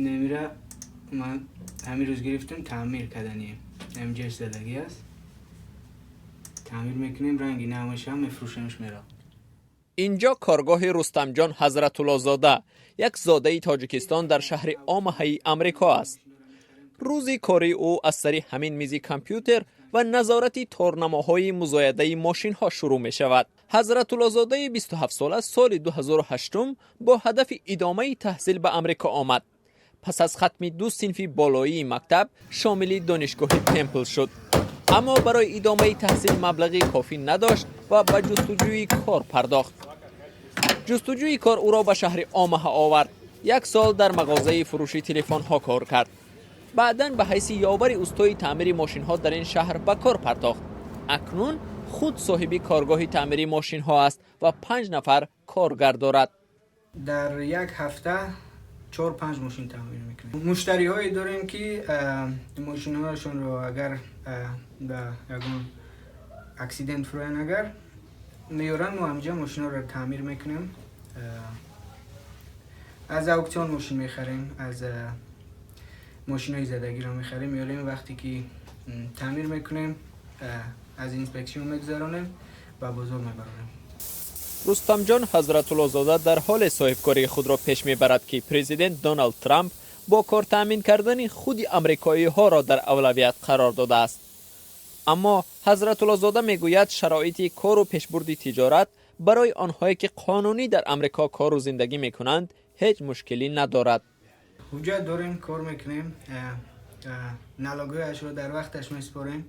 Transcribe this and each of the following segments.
Намира ман ҳамин рӯз гирифтам, таъмир кардани. Ҳаминҷаш задагӣ аст. Таъмир мекунем, ранги наваш ҳам мефурӯшемш мера. Инҷо коргоҳи Рустамҷон Ҳазратуллозода, як зодаи Тоҷикистон дар шаҳри Омаҳаи Амрико аст. Рӯзи кории ӯ аз сари ҳамин мизи компютер ва назорати торнамоҳои музоядаи мошинҳо шурӯъ мешавад. Ҳазратуллозодаи 27-сола соли 2008 бо ҳадафи идомаи таҳсил ба Амрико омад. Пас аз хатми ду синфи болоии мактаб шомили донишгоҳи Темпл шуд. Аммо барои идомаи таҳсил маблағи кофӣ надошт ва ба ҷустуҷӯи кор пардохт. Ҷустуҷӯи кор ӯро ба шаҳри Омаҳа овард. Як сол дар мағозаи фурӯши телефонҳо кор кард. Баъдан ба ҳайси ёвари устои таъмири мошинҳо дар ин шаҳр ба кор пардохт. Акнун худ соҳиби коргоҳи таъмири мошинҳо аст ва 5 нафар коргар дорад. Дар як ҳафта 4-5 мошин таъмир мекунем. Муштариҳое дорем, ки мошинҳояшонро агар ба ягон accident фуроянд, агар меёранд, мо ҳамҷа мошинҳоро таъмир мекунем. Аз аукцион мошин мехарем, аз мошинҳои задагиро мехарем, меорем, вақте ки таъмир мекунем, аз inspection мегузаронем, ба бозор мебарорем. Рустамҷон Ҳазратуллозода дар ҳоле соҳибкории худро пеш мебарад, ки президент Доналд Трамп бо кор таъмин кардани худи амрикоиҳоро дар авлавият қарор додааст. Аммо Ҳазратуллозода мегӯяд, шароити кору пешбурди тиҷорат барои онҳое, ки қонунӣ дар Амрико кору зиндагӣ мекунанд, ҳеҷ мушкилӣ надорад. Ҳуҷҷат дорем, кор мекунем, налог ҳояшро дар вақташ месупорем.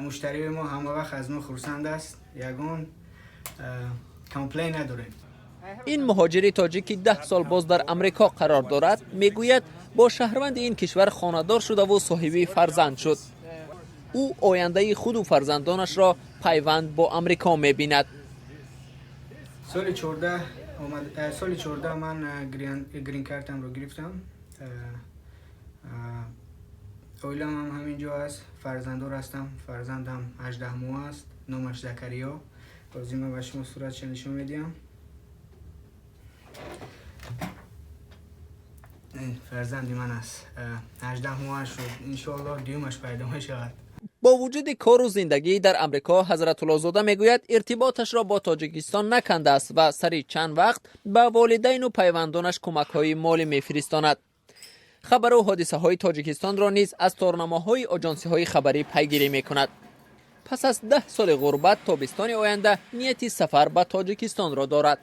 Муштариёи мо ҳама вақт аз мо хурсанд аст, ягон complain надорем. Ин муҳоҷири тоҷик, ки 10 сол боз дар Амрико қарор дорад, мегӯяд, бо шаҳрванди ин кишвар хонадор шудаву соҳиби фарзанд шуд. Ӯ ояндаи худу фарзандонашро пайванд бо Амрико мебинад. Соли 14 омад, соли 14 ман green card амро гирифтам. Оилам ҳам ҳамин ҷо аст, фарзанддор ҳастам. Фарзандам 18 моҳ аст, номаш Закариё. Ҳозир ман ба шумо суратша нишон медиҳам. Фарзанди ман аст, 18 моҳ шуд, иншоаллоҳ дуюмаш пайдо мешавад. Бо вуҷуди кору зиндагӣ дар Амрико, Ҳазратуллозода мегӯяд, иртиботашро бо Тоҷикистон накандааст ва сари чанд вақт ба волидайну пайвандонаш кӯмакҳои молӣ мефиристонад. Хабару ҳодисаҳои Тоҷикистонро низ аз торнамоҳои оҷонсиҳои хабарӣ пайгирӣ мекунад. Пас аз 10 соли ғурбат тобистони оянда нияти сафар ба Тоҷикистонро дорад.